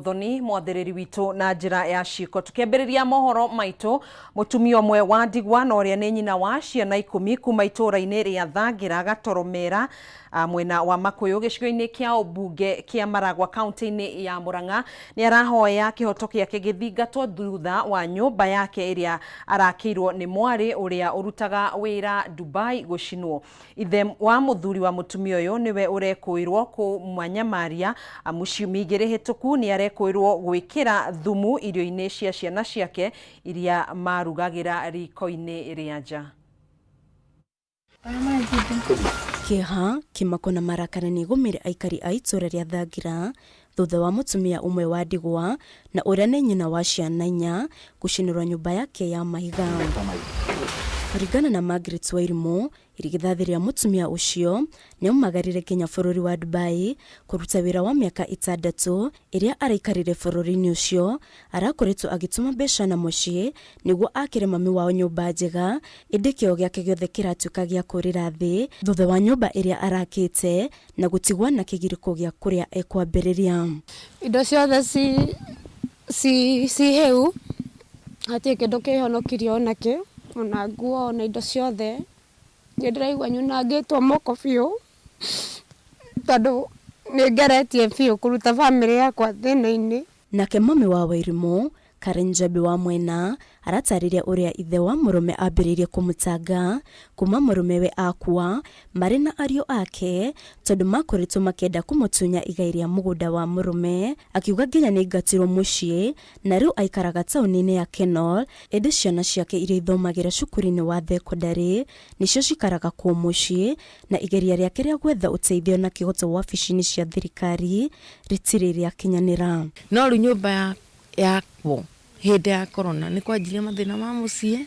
Muthoni mwathĩrĩri witũ na njĩra ya ciĩko. Tũkĩambĩrĩria mohoro maitũ, mũtumia ũmwe wa ndigwa na ũrĩa nĩ nyina wa ciana ikũmi kuma itũũra-inĩ rĩa Thangira Gatoromera mwena wa Makuyu gĩcigo-inĩ kĩa ũmbunge kĩa Maragwa kaunti-inĩ ya Murang'a nĩ arahoya kĩhoto gĩake gĩthingatwo thutha wa nyũmba yake ĩrĩa arakĩirwo nĩ mwarĩ ũrĩa ũrutaga wĩra Dubai gũcinwo. Ithe wa mũthuri wa mũtumia ũyũ nĩwe ũrekũĩrwo kũmanyamaria amu ciumia igĩrĩ hĩtũku nĩ arekũĩrwo gwĩkĩra thumu irio-inĩ cia ciana ciake iria marugagĩra riko-inĩ rĩa nja. Kĩeha, kĩmako na marakara nĩ igũmĩire aikari a itũũra rĩa Thangira thutha wa mũtumia ũmwe wa ndigwa na ũrĩa nĩ nyina wa ciana inya gũcinĩrwo nyũmba yake ya mahiga. Kũringana na Margaret Wairimu, irigithathi rĩa mũtumia ũcio nĩaumagarire nginya bũrũri wa Dubai kũruta wĩra wa mĩaka ĩtandatũ ĩrĩa araikarire bũrũri-inĩ ũcio. Arakoretwo agĩtũma mbeca na mũciĩ nĩguo akĩre mami wao nyũmba njega, ĩndĩ kĩo gĩake gĩothe kĩratuĩka gĩa kũrĩra thĩ thutha wa nyũmba ĩrĩa arakĩte na gũtigwo na kĩgirĩko gĩa kũrĩa ekwambĩrĩria. Indo ciothe ci ci ci hĩu, hatirĩ kĩndũ kĩhonokirie ona kĩ, ona nguo ona indo ciothe. Nĩ ndĩraigua nyunangĩtwo moko biũ, tondũ nĩ ngeretie biũ kũruta bamĩrĩ yakwa thĩna-inĩ. Nake mami wa Wairimũ, Karen Njambi wa Mwena, aratarĩria ũrĩa ithe wa mũrũme ambĩrĩirie kũmũtanga kuma mũrũmewe akua marĩ na ariũ ake tondũ makoretwo makĩenda kũmũtunya igai rĩa mũgũnda wa mũrũme, akiuga nginya nĩaingatirwo mũciĩ na rĩu aikaraga taũni-inĩ ya Kenol ĩndĩ ciana ciake iria ithomagĩra cukuru-inĩ wa thekondarĩ nĩcio cikaraga kũu mũciĩ na igeria rĩake rĩa gwetha ũteithio na kĩhoto wabici-inĩ cia thirikari rĩtirĩ rĩakinyanĩra. No rĩu nyũmba yakwo hĩndĩ ya corona nĩ kwanjirie mathĩna ma mũciĩ,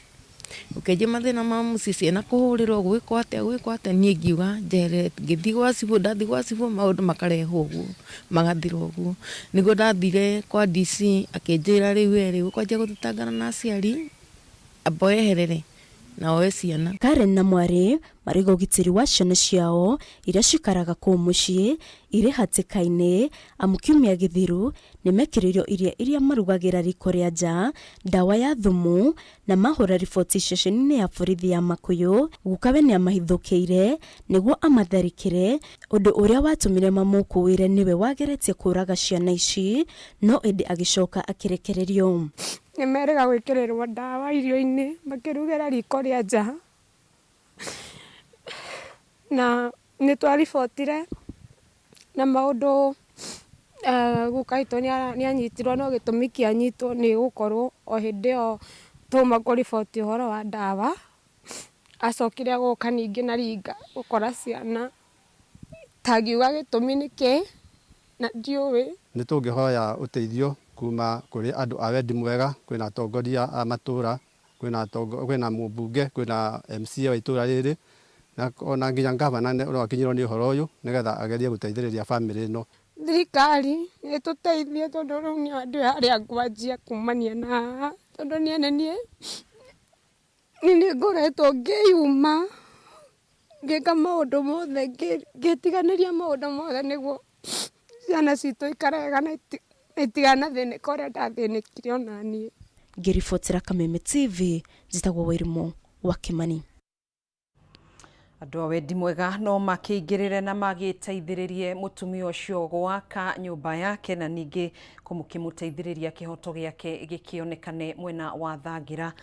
gũkĩanjia mathĩna ma mũciĩ, ciana kũhũrĩrwo, gwĩkwo atĩa gwĩkwo atĩa, niĩ ngiuga njeherere, ngĩthiĩ gwa cibũ, ndathiĩ gwa cibũ maũndũ makarehwo ũguo, magathira ũguo. Nĩguo ndathire kwa DC akĩnjĩra rĩu we rĩ, ũkwanjia gũthitangana na aciari, amba weherere na woe ciana. Karen na mwarĩ marauga ũgitĩri wa ciana ciao iria cikaraga kũu mũciĩ irĩ hatĩka-inĩ amu kiumia gĩthiru nĩmekĩrĩirwo irio iria marugagĩra riko rĩa nja ndawa ya thumu na mahũra riboti ceceni-inĩ ya borithi ya Makuyu gukawe nĩamahithũkĩire nĩguo amatharĩkĩre ũndũ ũrĩa watũmire mamũkũĩre nĩwe wageretie kũraga ciana ici no ĩndĩ agĩcoka akĩrekererio. Nĩ merĩga gwĩkĩrĩrwo ndawa irio-inĩ makĩrugĩra riko rĩa nja, na nĩ twaribotire na maũndũ guka witũ nĩ anyitirwo no gĩtũmi kĩa anyitwo nĩ gũkorwo o hĩndĩ ĩyo twauma kũriboti ũhoro wa ndawa, acokire gũka ningĩ na ringa gũkora ciana, Ndangiuga gĩtũmi nĩ kĩĩ na ndiũĩ. Nĩ tũngĩhoya ũteithio kuma kũrĩ andũ a wendi mwega, kwĩna atongoria a matũra, kwĩna kwĩna mũmbunge, kwĩna MCA wa itũra rĩrĩ, na ona nginya ngavana no akinyĩrwo nĩ ũhoro ũyũ nĩgetha agerie gũteithĩrĩria bamĩrĩ ĩno. Thirikari ĩtũteithie tondũ rĩu niĩ ndiũĩ harĩa ngwanjia kumania na haha, tondũ niĩ nĩ niĩ Niĩ nĩ ngoretwo ngĩyuma, ngĩka maũndũ mothe, ngĩtiganĩria maũndũ mothe nĩguo ciana citũ ikare wega na itiganathĩnĩke ũrĩa ndathĩnĩkire onaniĩ. Ngĩribotera Kameme TV, njĩtagwo Wairimũ wa Kĩmani. Andũ a wendi mwega no makĩingĩrĩre na magĩteithĩrĩrie mũtumia ũcio gwaka nyũmba yake na ningĩ kũmũkĩmũteithĩrĩria kĩhoto gĩake gĩkĩonekane mwena wa Thangira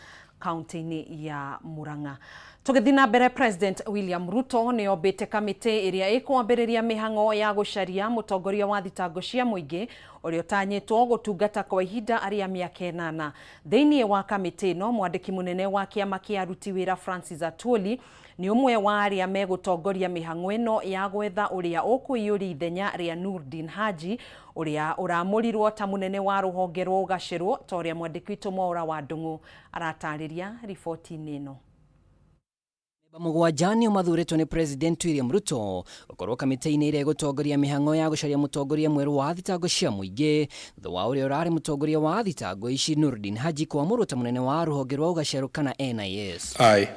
kaunti-inĩ ya Murang'a. Tũgĩthiĩ na mbere, President William Ruto nĩ ombĩte kamĩtĩ ĩrĩa ĩkwambĩrĩria mĩhang'o ya gũcaria mũtongoria wa thitango cia mũingĩ ũrĩa ũtanyĩtwo gũtungata kwa ihinda rĩa mĩaka ĩnana. Thĩinĩ wa kamĩtĩ ĩno, mwandĩki mũnene wa kĩama kĩa aruti wĩra Francis Atwoli nĩ ũmwe wa arĩa megũtongoria mĩhang'o ĩno ya gwetha ũrĩa ũkũiyũria ithenya rĩa Noordin Haji ũrĩa ũramũrirwo ta mũnene wa rũhonge rwa ũgacĩrwo ta ũrĩa mwandĩki witũ Mwaũra wa Ndung'u aratarĩria riboti-inĩ ĩno. Memba mũgwanja nĩo mathurĩtwo nĩ President William Ruto gũkorwo kamĩtĩ-inĩ ĩrĩa ĩgũtongoria mĩhang'o ya gũcaria mũtongoria mwerũ wa thitango cia mũingĩ thutha wa ũrĩa ũrarĩ mũtongoria wa thitango ici Noordin Haji kwamũrwo ta mũnene wa rũhonge rwa ũgacerũ kana NIS. I,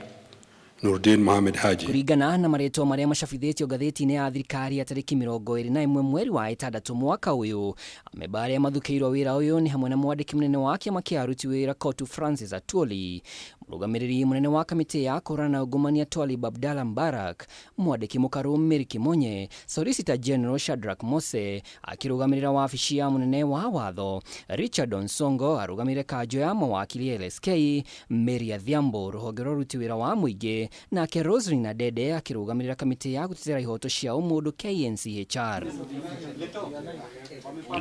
Nurdin Mohamed Haji. Kũringana na marĩtwa marĩa macabithĩtio ngathĩti-inĩ ya thirikari ya tarĩki 21 mweri wa 6 mwaka ũyũ, amemba arĩa mathukĩirwo wĩra ũyũ nĩ hamwe na mwandĩki mũnene wa kĩama kĩa aruti wĩra Kotu Francis Atwoli, mũrũgamĩrĩri mũnene wa kamĩtĩ ya kũhũrana na ungumania Twalib Abdalla Mbarak, mwandĩki mũkarũ Mary Kimonye, Solicitor General Shadrack Mose akĩrũgamĩrĩra wabici ya mũnene wa watho, Richard Onsongo arũgamĩrĩre kanjũ ya mawakili LSK, Mary Adhiambo rũhonge rwa ũruti wĩra wa mũingĩ, nake Roselyn Adede akĩrũgamĩrĩra kamĩtĩ ya gũtetera ihoto cia ũmũndũ KNCHR.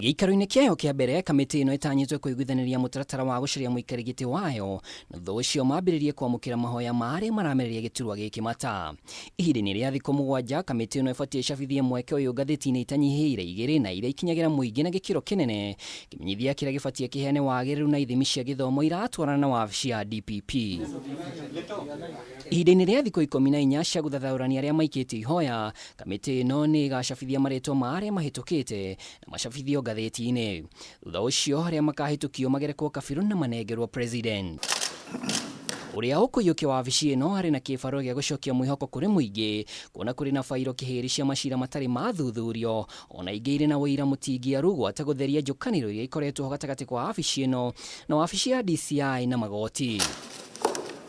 Gĩikaro-inĩ kĩayo kĩa mbere, kamĩtĩ ĩno ĩtanyĩtwo kũiguithanĩria mũtaratara wa gũcaria mũikari gĩtĩ wayo, na thutha ũcio mambĩrĩrie kwamũkĩra mahoya ma arĩa maramereria gĩturwa gĩkĩ mata. Ihinda-inĩ rĩa thikũ 7, kamĩtĩ ĩno ĩbatiĩ ĩcabithie mweke ũyũ ngathĩti-inĩ itanyihĩire 2 na iria ikinyagĩra mũingĩ na gĩkĩro kĩnene, kĩmenyithia kĩrĩa gĩbatiĩ kĩheane wagĩrĩru na ithimi cia gĩthomo iratwarana na wabici ya DPP. Ihinda-inĩ rĩa thikũ 14 cia gũthathaũrania arĩa maikĩtie ihoya, kamĩtĩ ĩno nĩ ĩgacabithia marĩtwa ma arĩa mahĩtũkĩte na macabithio ngathĩti-inĩ. Thutha ũcio arĩa makahĩtũkio magerekwo kabirũ na manengerwo president. Ũrĩa ũkũiyũkia wabici ĩno arĩ na kĩbarũa gĩa gũcokia mwĩhoko kũrĩ mũingĩ, kuona kũrĩ na bairo kĩhĩri cia macira matarĩ mathuthurio, ona ingĩ irĩ na ũira mũtingiaru gwata gũtheria njũkanĩro iria ikoretwo ho gatagatĩ kwa wabici ĩno na wabici ya DCI na magoti.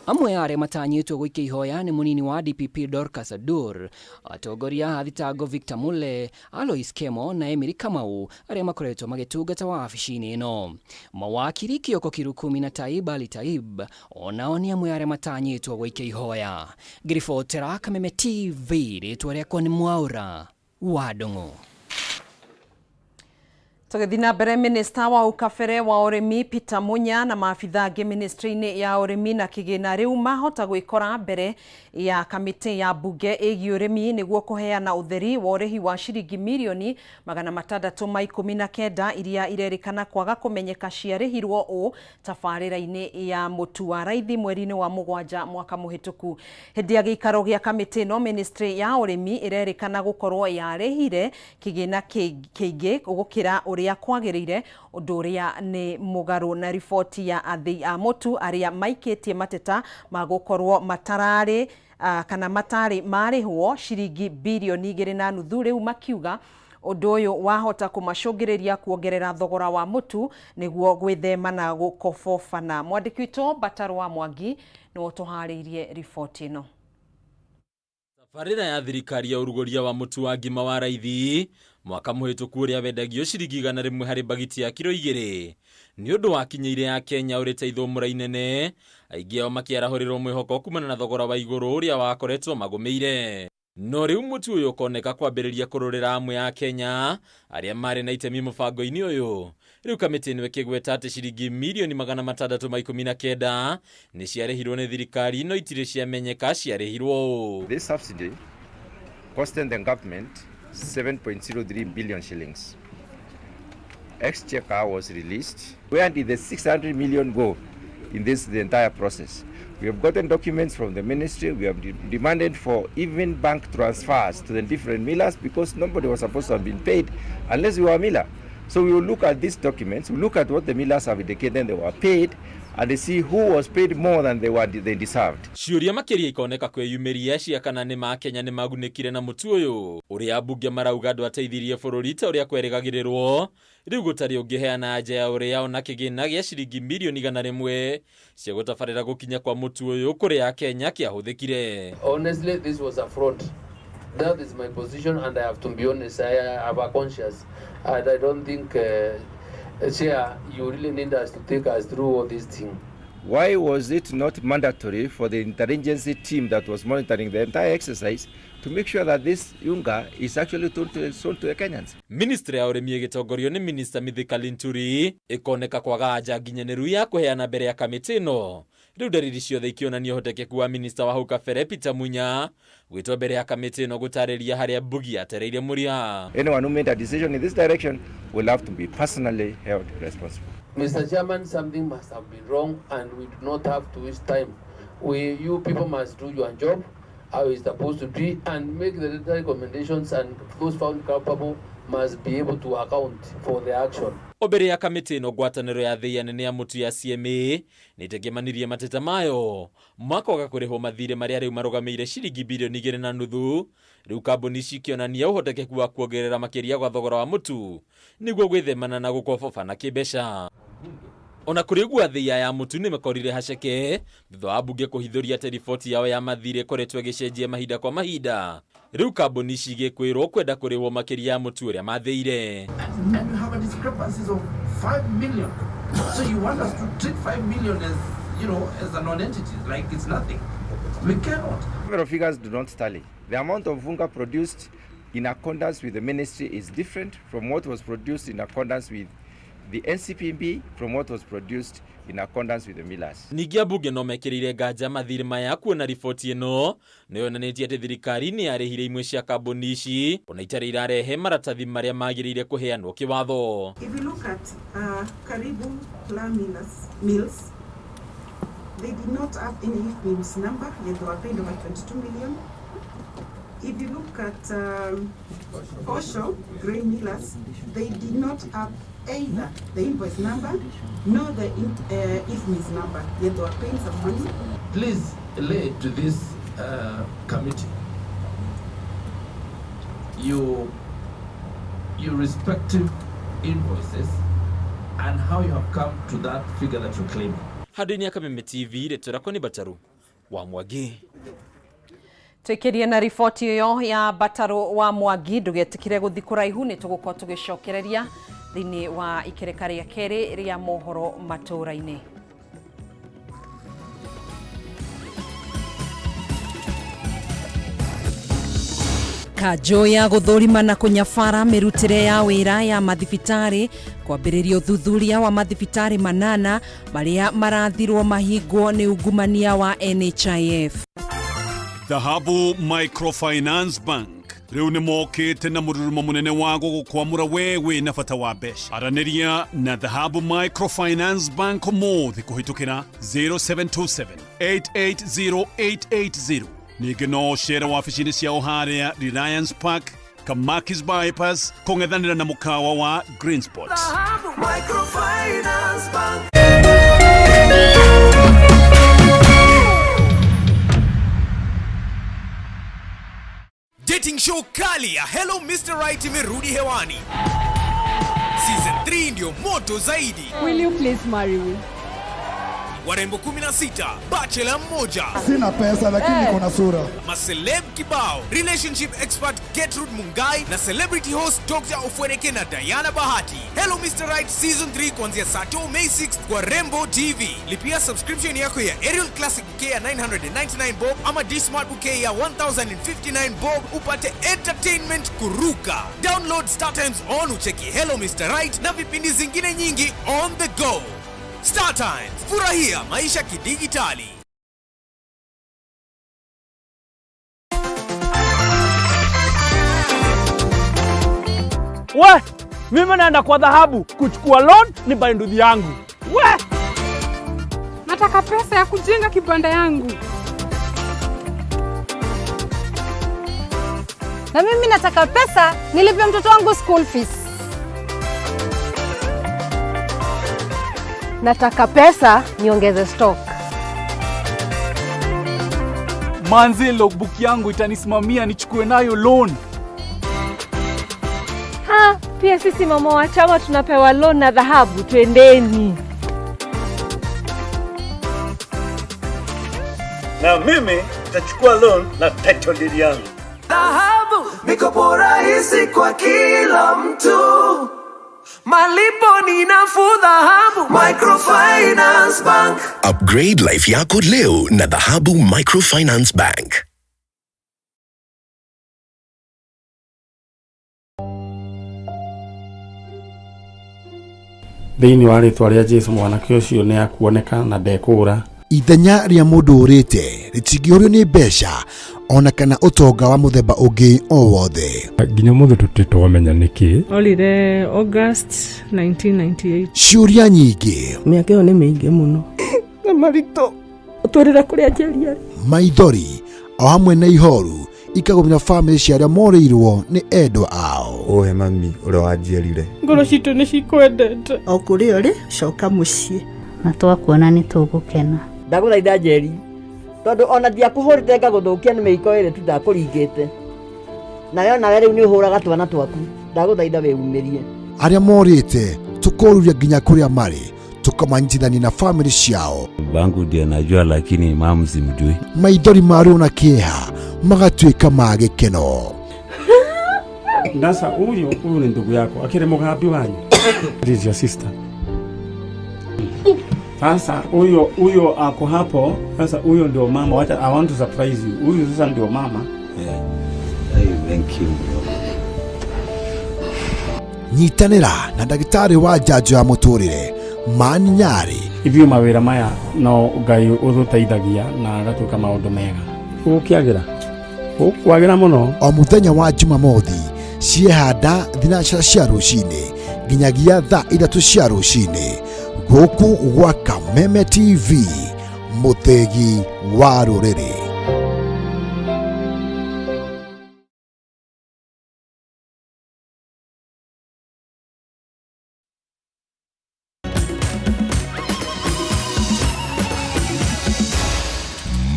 Amwe a arĩa matanyĩtwo gũikia ihoya nĩ mũnini wa DPP Dorcas Adur, atongoria a thitango Victor Mule, Alois Kemo na Emily Kamau arĩa makoretwo magĩtungata wabici-inĩ ĩno. Mawakiri Kioko Kirukumi na Taib Ali Taib onao nĩ amwe arĩa matanyĩtwo gũikia ihoya. Ngĩribotera Kameme TV, rĩtwa rĩakwa nĩ Mwaũra wa Ndung'u. Tũgĩthiĩ na mbere, minista wa ũkabere wa ũrĩmi Peter Munya na maabitha angĩ ministry-inĩ ya ũrĩmi na kĩgĩna rĩu mahota gwĩkora mbere ya kamĩtĩ ya mbunge ĩgiĩ ũrĩmi nĩguo kũheana ũtheri wa ũrĩhi wa ciringi mirioni 619 iria irerĩkana kwaga kũmenyeka ciarĩhirwo ũ tabarĩra-inĩ ya mũtu wa raithi mweri-inĩ wa 7 mwaka mũhĩtũku. Hĩndĩ ya gĩikaro gĩa kamĩtĩ ĩno, ministry ya ũrĩmi ĩrerĩkana gũkorwo yarĩhire kĩgĩna kĩingĩ gũkĩra ũrĩa kwagĩrĩire, ũndũ ũrĩa nĩ mũgarũ na riboti ya athĩi a mũtu arĩa maikĩtie mateta ma gũkorwo matararĩ kana matarĩ marĩhwo ciringi birioni 2.5, rĩu makiuga ũndũ ũyũ wahota kũmacũngĩrĩria kuongerera thogora wa mũtu nĩguo gwĩthema na gũkobobana. Mwandĩki witũ Batarwa Mwangi nĩwe ũtũharĩirie riboti ĩno. Tabarĩra ya thirikari ya ũrugũria wa mũtu wa ngima wa raithi mwaka mũhĩtũku ũrĩa wendagio ciringi 100 harĩ mbagiti ya kiro 2 nĩ ũndũ wakinyĩire ya Kenya ũrĩ ta ithũmũra inene, aingĩ ao makĩarahũrĩrwo mwĩhoko kumana na thogora wa igũrũ ũrĩa wakoretwo magũmĩire. No rĩu mũtu ũyũ ũkoneka kwambĩrĩria kũrũrĩra amwe a Kenya arĩa marĩ na itemi mũbango-inĩ ũyũ. Rĩu kamĩtĩ ĩno ĩkĩgweta atĩ ciringi mirioni 619 nĩ ciarĩhirwo nĩ thirikari no itirĩ ciamenyeka ciarĩhirwo ũũ. This subsidy costed the government 7.03 billion shillings. Exchequer was released. Where did the 600 million go in this the entire process? We have gotten documents from the ministry. We have demanded for even bank transfers to the different millers because nobody was supposed to have been paid unless you were a miller. So we will look at these documents, we look at what the millers have indicated they were paid, and they see who was paid more than they deserved. Ciũria makĩria ikoneka kwĩyumĩria cia kana nĩ ma Kenya nĩ magunĩkire na mũtu ũyũ ũrĩa ambunge marauga ndwateithirie bũrũri ta ũrĩa kwerĩgagĩrĩrwo. Rĩu gũtarĩ ũngĩheana anja ya ũrĩa ona kĩgĩna gĩa ciringi mirioni 100 cia gũtabarĩra gũkinya kwa mũtu ũyũ kũrĩ a Kenya kĩahũthĩkire. Honestly, this was a fraud. That is my position, and I have to be honest. I have a conscience, and I don't think, Chair, you really need us to take us through all this thing. Why was it not mandatory for the interagency team that was monitoring the entire exercise to make sure that this unga is actually sold to the Kenyans? Ministry ya ũrĩmi ĩgĩtongorio nĩ Minister Mithika Linturi ĩkoneka kwaga anja nginyanĩru ya kũheana mbere ya kamĩtĩ ĩno. Rĩu ndariri ciothe ikĩonania ũhotekeku wa minista wa hau kabere Peter Munya gwĩtwo mbere ya kamĩtĩ ĩno gũtarĩria harĩa Mbugi atereire mũrĩa. Anyone who made a decision in this direction will have to be personally held responsible. Mr. Chairman, something must have been wrong, and we do not have to waste time. You people must do your job how it's supposed to be and make the recommendations, and those found culpable must be able to account for their action. O mbere ya kamĩtĩ ĩno ngwatanĩro ya thĩi nene ya mũtu ya CMA nĩtengemanirie mateta mayo makwaga kũrĩhwo mathirĩ marĩa rĩu marũgamĩire ciringi birioni igĩrĩ na nuthu. Rĩu kambuni ici ikĩonania ũhotekeku wa kuongerera makĩria gwa thogora wa mũtu nĩguo gwĩthemana na gũkobobana kĩmbeca. Ona kũrĩ ũguo athĩi aya a mũtu nĩmekorire haceke thutha wa mbunge kũhithũria atĩ riboti yao ya mathirĩ ĩkoretwo ĩgĩcenjia mahinda kwa mahinda. Rĩu kambuni ici igĩkwĩrwo kwenda kũrĩhwo makĩria ya mũtu ũrĩa mathĩire. And you have a discrepancies of 5 million. So you want us to treat 5 million as, you know, as a non-entity, like it's nothing. We cannot. Several figures do not tally. The amount of unga produced in accordance with the ministry is different from what was produced in accordance with the NCPB, from what was produced in accordance with the millers. Ningĩ ambunge no mekĩrĩire nganja mathirĩ maya kuona riboti ĩno nĩ yonanĩtie atĩ thirikari nĩ yarĩhire imwe cia kambuni ici ona itarĩ irarehe maratathi marĩa magĩrĩire kũheanwo kĩwatho. If you look at Karibu Flour Mills, they did not have any IFMIS number, yet they were paid over 22 million. If you look at Osho Grain Millers, they did not have either the invoice number nor the IFMIS number, yet they were paying some money. Please lay to this committee your respective invoices and how you have come to that figure that you're claiming. Handũ-inĩ ya Kameme TV, rĩtwa rĩakwa nĩ Bataru wa Mwangi. Tuikirie na riboti ĩyo ya Bataru wa Mwangi, ndũgetikire gũthiĩ kũraihu, nĩ tũgũkorwo tũgĩcokereria thĩinĩ wa ikereka rĩa kerĩ rĩa mohoro matũũra-inĩ. Kanjũ ya gũthũrima na kũnyabara mĩrutĩre ya wĩra ya mathibitarĩ kwambĩrĩria ũthuthuria wa mathibitarĩ manana marĩa marathirwo mahingwo nĩ ungumania wa NHIF. Dhahabu Microfinance Bank rĩu nĩ mokĩte na mũrurumo mũnene wa gũgũkwamũra we wĩ na bata wa mbeca. Aranĩria na Dhahabu Microfinance Bank ũmũthĩ kũhĩtũkĩra 0727 880 880. Ningĩ no ũcere wabici-inĩ ciao harĩa Reliance Park, Kamakis Bypass, kũng'ethanĩra na mũkawa wa Green Spot. Dhahabu Microfinance Bank. Dating show kali ya Hello Mr. Right imerudi hewani. Season 3 ndio moto zaidi. Will you please marry me? Warembo 16, bachelor mmoja. Sina pesa lakini niko na sura. Maceleb kibao, relationship expert Gertrude Mungai na celebrity host Dr. Ofweneke na Diana Bahati. Hello Mr. Right Season 3 kuanzia saa 2 May 6 kwa Rembo TV. Lipia subscription yako ya Aerial Classic Bouquet ya 999 bob ama D-Smart Bouquet ya 1059 bob upate entertainment kuruka. Download Star Times on ucheki Hello Mr. Right na vipindi zingine nyingi on the go. Star Times, furahia maisha kidigitali. We, mimi naenda kwa Dhahabu kuchukua loan ni buy nduthi yangu. We, nataka pesa ya kujenga kibanda yangu. Na mimi nataka pesa nilipe mtoto wangu school fees. Nataka pesa niongeze stock. Manzi, logbook yangu itanisimamia nichukue nayo loan. Ha, pia sisi mama wa chama tunapewa loan na Dhahabu, twendeni. Na mimi nitachukua loan na title deed yangu. Dhahabu, mikopo rahisi kwa kila mtu. Malipo ni nafuu. Dhahabu Microfinance Bank. Upgrade life yako leo na Dhahabu Microfinance Bank. Thĩinĩ wa rĩtwa rĩa Jesu mwanake ũcio nĩ akuoneka na ndekũũra. Ithenya rĩa mũndũ ũrĩte rĩtingĩũrio nĩ mbeca ona kana ũtonga wa mũthemba ũngĩ o wothe. Nginya mũthĩ tũtirĩ twamenya nĩkĩ. Orire August 1998. Ciũria nyingĩ, Mĩaka ĩyo nĩ mĩingĩ mũno. Na maritũ ũtwĩrĩre kũrĩa Njeri arĩ. Maithori o hamwe na ihoru ikagũmĩra bamĩrĩ cia arĩa morĩirwo nĩ endwa ao. Ũhe mami ũrĩa wanjiarire. Ngoro citũ nĩ cikwendete. O kũrĩa ũrĩ, coka mũciĩ. Na twakuona nĩ tũgũkena. Ndagũthaitha Njeri, tondũ ona ndiakũhũrĩte ngagũthũkia nĩ mĩiko ĩrĩ tu ndakũringĩte. Nawe onawe rĩu nĩ ũhũraga twana twaku, ndagũthaitha wĩumĩrie. Arĩa morĩte tũkoruria nginya kũrĩa marĩ, tũkamanyitithania na famĩlĩ ciao. Bangu ndiye najua, lakini mamu simjui. Maithori ma ruo na kĩeha magatuĩka ma gĩkeno. Sasa huyu ni ndugu yako akire mugambi wanyu. This is your sister. Sasa huyo ako hapo. Sasa huyo ndio mama. Wacha, I want to surprise you. Huyu sasa ndio mama. Yeah. Hey, thank you bro. Nyitanĩra na ndagĩtarĩ wa njanjo ya mũtũrĩre Mani Nyarĩ. Ithuĩ mawĩra maya no Ngai ũtũteithagia na agatuĩka maũndũ mega. Gũkĩagĩra. Gũkwagĩra mũno. O mũthenya wa Jumamothi ciehanda thinacara cia rũcinĩ nginyagia thaa 3 cia rũcinĩ gũkũ gwa Kameme TV, mũthĩgi wa rũrĩrĩ.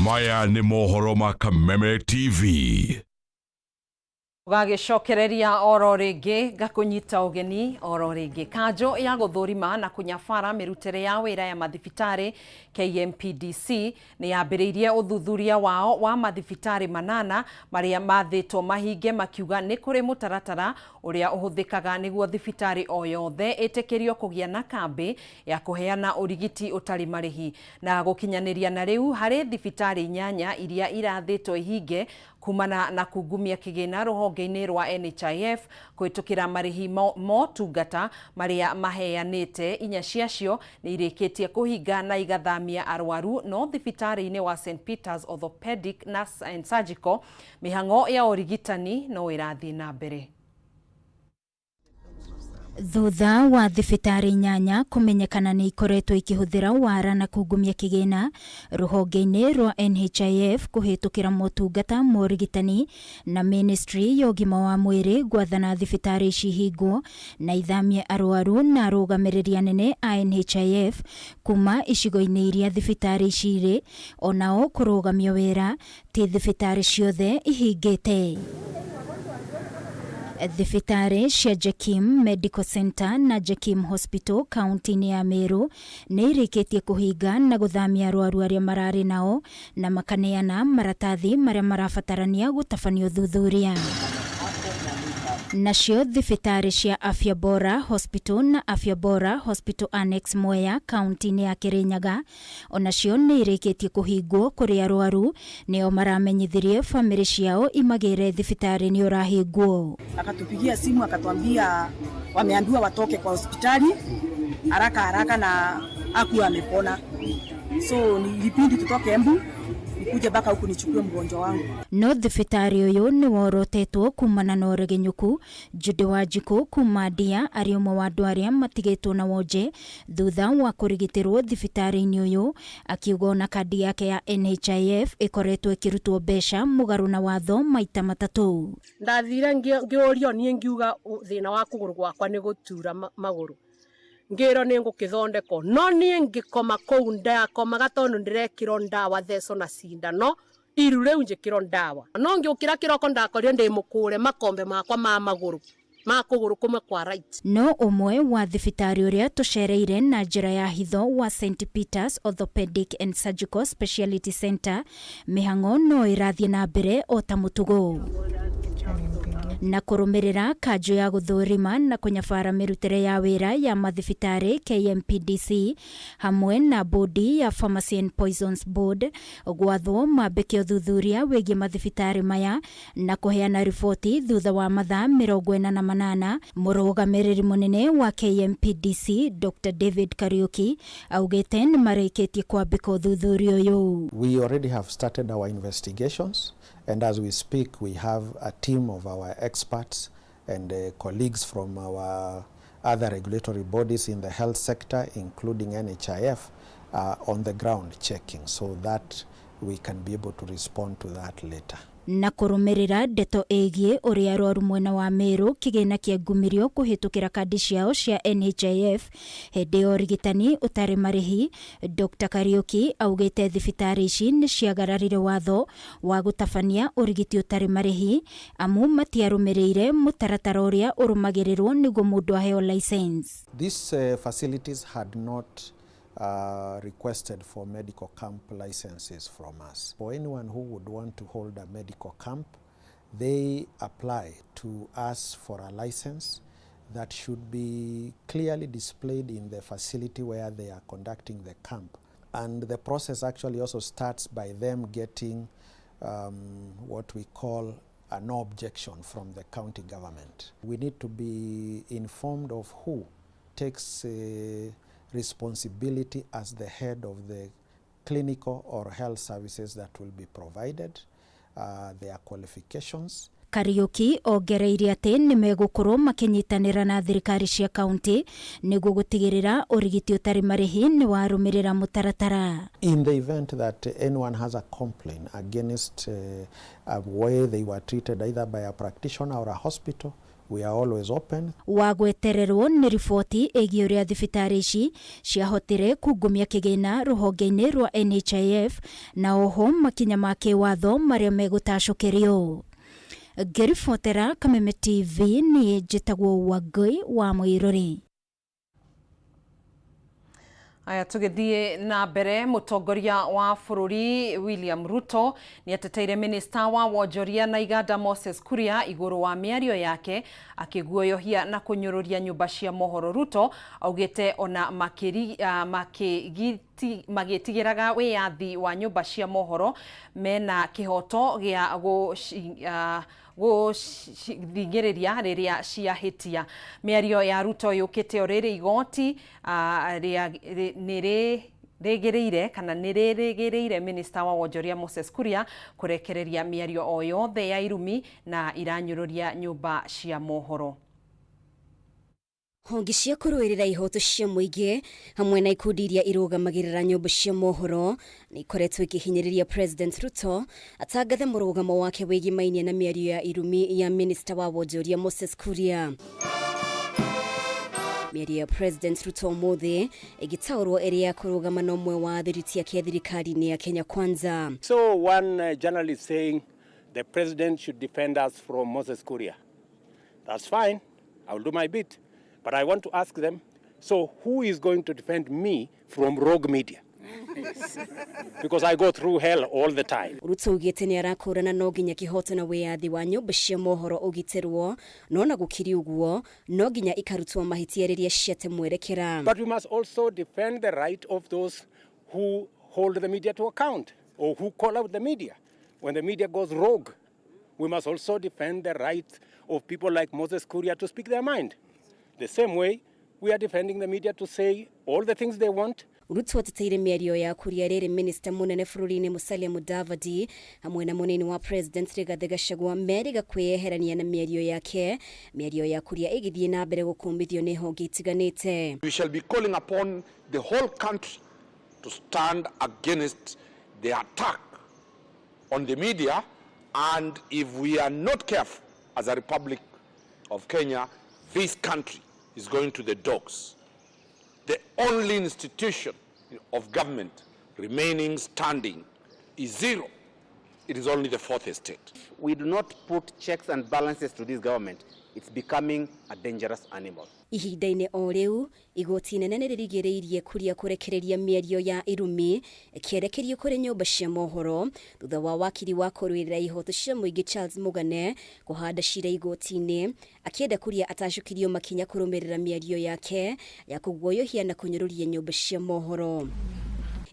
Maya nĩ mohoro ma Kameme TV. Gagĩcokereria oro rĩngĩ ngakũnyita ũgeni oro rĩngĩ. Kanjũ ya gũthũrima na kũnyabara mĩrutĩre ya wĩra ya mathibitarĩ KMPDC nĩ yambĩrĩirie ũthuthuria wao wa mathibitarĩ 8 marĩa mathĩtwo mahinge, makiuga nĩ kũrĩ mũtaratara ũrĩa ũhũthĩkaga nĩguo thibitarĩ o yothe ĩtĩkĩrio kũgĩa na kambĩ ya kũheana ũrigiti ũtarĩ marĩhi. Na gũkinyanĩria na rĩu harĩ thibitarĩ 8 iria irathĩtwo ihinge kumana na kungumia kĩgĩna rũhonge-inĩ rwa NHIF kũhĩtũkĩra marĩhi motungata marĩa maheanĩte. 4 ciacio nĩ irĩkĩtie kũhinga na igathamia arwaru, no thibitarĩ-inĩ wa St Peters Orthopedic and Surgical mĩhang'o ya ũrigitani no ĩrathiĩ na mbere. Thutha wa thibitarĩ 8 kũmenyekana nĩ ikoretwo ikĩhũthĩra wara na kungumia kĩgĩna rũhonge-inĩ rwa NHIF kũhĩtũkĩra motungata ma ũrigitani na ministry ya ũgima wa mwĩrĩ gwathana thibitarĩ ici ihingwo na ithamie arwaru na arũgamĩrĩri anene a NHIF kuma icigo-inĩ iria thibitarĩ ici irĩ, onao kũrũgamio wĩra ti thibitarĩ ciothe ihingĩte. Thibitarĩ cia Jekim Medical Center na Jekim Hospital kaunti-inĩ ya Meru nĩ irĩkĩtie kũhinga na gũthamia arwaru arĩa mararĩ nao na makaneana maratathi marĩa marabatarania gũtabania ũthuthuria. Nacio thibitarĩ cia Afya Bora Hospital na Afya Bora Hospital Annex Mwea kaunti-inĩ ya Kirinyaga onacio nĩ irĩkĩtie kũhingwo kũrĩ arwaru, nĩo maramenyithirie famĩlĩ ciao imagĩre thibitarĩ nĩ ũrahingwo. Akatupigia simu akatuambia wameambiwa watoke kwa hospitali haraka haraka na hakuwa amepona, so nilipindi tutoke Embu nikuje mpaka huku nichukue mgonjwa wangu. No thibitarĩ ũyũ nĩ worotetwo kumana na ũregenyũku. Jude Wanjikũ kuma Ndia arĩ ũmwe wa andũ arĩa matigĩtwo na wonje thutha wa kũrigitĩrwo thibitarĩ-inĩ ũyũ, akiuga ona kandi yake ya NHIF ĩkoretwo ĩkĩrutwo mbeca mũgarũ na watho maita 3. Ndathire ngĩũrio niĩ ngiuga thĩna wa kũgũrũ gwakwa nĩ gũtura magũrũ, ngĩrwo nĩ ngũkĩthondekwo, no niĩ ngĩkoma kũu ndakomaga tondũ ndĩrekĩrwo ndawa theco na cindano iru rĩu njĩkĩrwo ndawa, no ngĩũkĩra kĩroko ndakorire ndĩ mũkũre makombe makwa ma magũrũ ma kũgũrũ kũmwe kwa right. No ũmwe wa thibitarĩ ũrĩa tũcereire na njĩra ya hitho wa St Peters Orthopedic and Surgical Speciality Center, mĩhang'o no ĩrathiĩ na mbere o ta mũtugo. Na kũrũmĩrĩra kanjũ ya gũthũrima na kũnyabara mĩrutĩre ya wĩra ya mathibitarĩ KMPDC hamwe na bodi ya Pharmacy and Poisons Board gwathwo mambĩke ũthuthuria wĩgiĩ mathibitarĩ maya na kũheana riboti thutha wa mathaa 48. Mũrũgamĩrĩri mũnene wa KMPDC Dr. David Kariuki augĩte nĩ marĩkĩtie kwambĩka ũthuthuria ũyũ. We already have started our investigations, and as we speak we have a team of our experts and colleagues from our other regulatory bodies in the health sector, including NHIF, on the ground checking so that we can be able to respond to that later. Na kũrũmĩrĩra ndeto ĩgiĩ ũrĩa arwaru mwena wa Meru kĩgĩna kĩangumirio kũhĩtũkĩra kandi ciao cia NHIF hĩndĩ ya ũrigitani ũtarĩ marĩhi, Dr Kariuki augĩte thibitarĩ ici nĩ ciagararire watho wa gũtabania ũrigiti ũtarĩ marĩhi amu matiarũmĩrĩire mũtaratara ũrĩa ũrũmagĩrĩrwo nĩguo mũndũ aheo license. These facilities had not requested for medical camp licenses from us. For anyone who would want to hold a medical camp, they apply to us for a license that should be clearly displayed in the facility where they are conducting the camp. And the process actually also starts by them getting what we call a no objection from the county government. We need to be informed of who takes responsibility as the head of the clinical or health services that will be provided, their qualifications. Kariuki ongereire atĩ nĩ megũkorwo makĩnyitanĩra na thirikari cia kaunti nĩguo gũtigĩrĩra ũrigiti ũtarĩ marĩhi nĩ warũmĩrĩra mũtaratara. In the event that anyone has a complaint against a way they were treated either by a practitioner or a hospital, we are always open. Wa gwetererwo nĩ riboti ĩgiĩ ũrĩa thibitarĩ ici ciahotire kungumia kĩgĩna rũhonge-inĩ rwa NHIF na oho makinya ma kĩwatho marĩa megũtacũkĩrio. Ngĩribotera Kameme TV niĩ njĩtagwo Wangũi wa Mũirũrĩ. Aya, tũgĩthiĩ na mbere, mũtongoria wa bũrũri William Ruto nĩ ateteire minista wa wonjoria na iganda Moses Kuria igũrũ wa mĩario yake akĩguoyohia na kũnyũrũria nyũmba cia mohoro. Ruto augĩte ona magĩtigĩraga wĩyathi wa nyũmba cia mohoro mena kĩhoto gĩa gũcithingĩrĩria rĩrĩa ciahĩtia. Mĩario ya Ruto yũkĩte o rĩrĩ igoti nĩ rĩgĩrĩire kana nĩ rĩrĩgĩrĩire minista wa wonjoria Moses Kuria kũrekereria mĩario o yothe ya irumi na iranyũrũria nyũmba cia mohoro. Honge cia kũrũĩrĩra ihoto cia mũingĩ hamwe na ikundi iria irũgamagĩrĩra nyũmba cia mohoro nĩ ikoretwo ikĩhinyĩrĩria President Ruto atangathe mũrũgamo wake wĩgimainie na mĩario ya irumi ya minista wa wonjoria Moses Kuria. Mĩario ya President Ruto ũmũthĩ ĩgĩtaũrwo ĩrĩ ya kũrũgama na ũmwe wa athiriti ake thirikari-inĩ ya Kenya Kwanza. So one journalist saying the president should defend us from Moses Kuria. That's fine. I will do my bit. But I want to ask them, so who is going to defend me from rogue media? Because I go through hell all the time. Ruto augĩte nĩ arakũrana no nginya kĩhoto na wĩyathi wa nyũmba cia mohoro ũgitĩrwo, no na gũkĩrĩ ũguo no nginya ikarutwo mahĩtia rĩrĩa ciate mwerekera. But we must also defend the right of those who hold the media to account or who call out the media. When the media goes rogue, we must also defend the right of people like Moses Kuria to speak their mind. The same way we are defending the media to say all the things they want. Ruto ateteire mĩario ya Kuria rĩrĩ minista mũnene bũrũri-inĩ Musalia Mudavadi hamwe na mũnini wa President Rigathi Gachagua merĩga kwĩyeherania na mĩario yake. Mĩario ya Kuria ĩgĩthiĩ na mbere gũkũmithio nĩ honge itiganĩte. We shall be calling upon the whole country to stand against the attack on the media, and if we are not careful as a Republic of Kenya, this country is going to the dogs. The only institution of government remaining standing is zero. It is only the fourth estate. We do not put checks and balances to this government. It's becoming a dangerous animal. Ihinda-inĩ o rĩu, igoti inene nĩ rĩrigĩrĩirie Kuria kũrekereria mĩario ya irumi ĩkĩerekerio kũrĩ nyũmba cia mohoro thutha wa wakiri wa kũrũĩrĩra ihoto cia mũingĩ Charles Mugane kũhanda cira igoti-inĩ akĩenda Kuria atacũkĩrio makinya kũrũmĩrĩra mĩario yake ya kũguoyohia na kũnyũrũria nyũmba cia mohoro.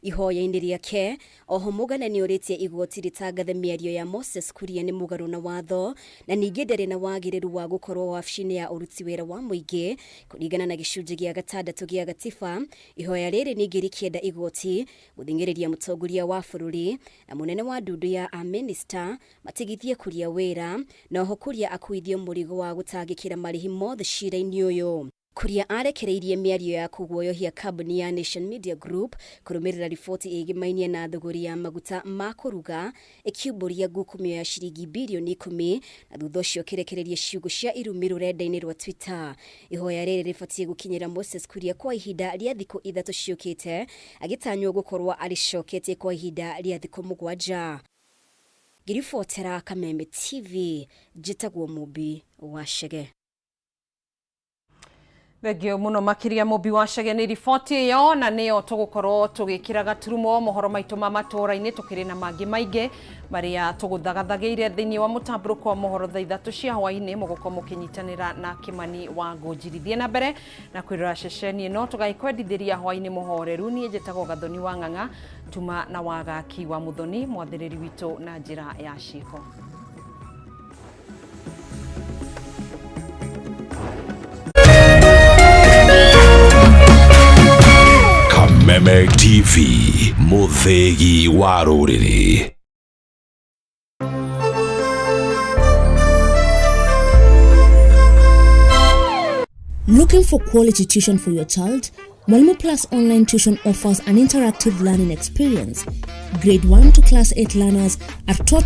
Ihoya-inĩ rĩake oho Mugane nĩ orĩtie igoti rĩtangathe mĩario ya Moses Kuria nĩ mũgarũ na watho na ningĩ ndarĩ na wagĩrĩru wa gũkorwo wabici-inĩ ya ũruti wĩra wa mũingĩ kũringana na gĩcunjĩ gĩa gatandatũ gĩa gatiba. Ihoya rĩrĩ ningĩ rĩkĩenda igoti gũthing'ĩrĩria mũtongoria wa bũrũri na mũnene wa ndundu ya amĩnĩsta matigithie Kuria wĩra na oho Kuria akuithio mũrigo wa gũtangĩkĩra marĩhi mothe cira-inĩ ũyũ. Kuria arekereirie mĩario ya kũguoyohia kambuni ya Nation Media Group kũrũmĩrĩra riboti ĩgĩmainie na thũgũri ya maguta ma kũruga ĩkiumbũria ngukumio ya ciringi birioni 10 na thutha ũcio kĩrekereria ciugo cia irumi rũrenda-inĩ rwa Twitter. Ihoya rĩrĩ rĩbatiĩ gũkinyĩra Moses Kuria kwa ihinda rĩa thikũ 3 ciũkĩte, agĩtanywo gũkorwo arĩcoketie kwa ihinda rĩa thikũ 7. Ngĩribotera Kameme TV, njĩtagwo Mũmbi wa Chege. Thengio muno makiria Mũmbi wa Chege nĩ riboti ĩyo, na nĩyo tũgũkorwo tũgĩkĩra gaturumo mohoro maitũ ma matũũra-inĩ. Tũkĩrĩ na mangĩ maingĩ marĩa tũgũthagathagĩire thĩinĩ wa mũtambũrũko wa mohoro thaa 3 cia hwaĩ-inĩ, mũgũkorwo mũkĩnyitanĩra na Kĩmani wa Ngũnjiri. Thiĩ na mbere na kwĩrora ceceni ĩno, tũgagĩkwendithĩria hwaĩ-inĩ mũhoreru. Niĩ njĩtagwo Gathoni wa Ng'ang'a Tuma na Wagaki wa Mũthoni, mwathĩrĩri witũ na njĩra ya ciĩko. Kameme TV, mũthĩgi wa rũrĩrĩ. Looking for quality tuition for your child? Mwalimu Plus Online Tuition offers an interactive learning experience. Grade 1 to Class 8 learners are taught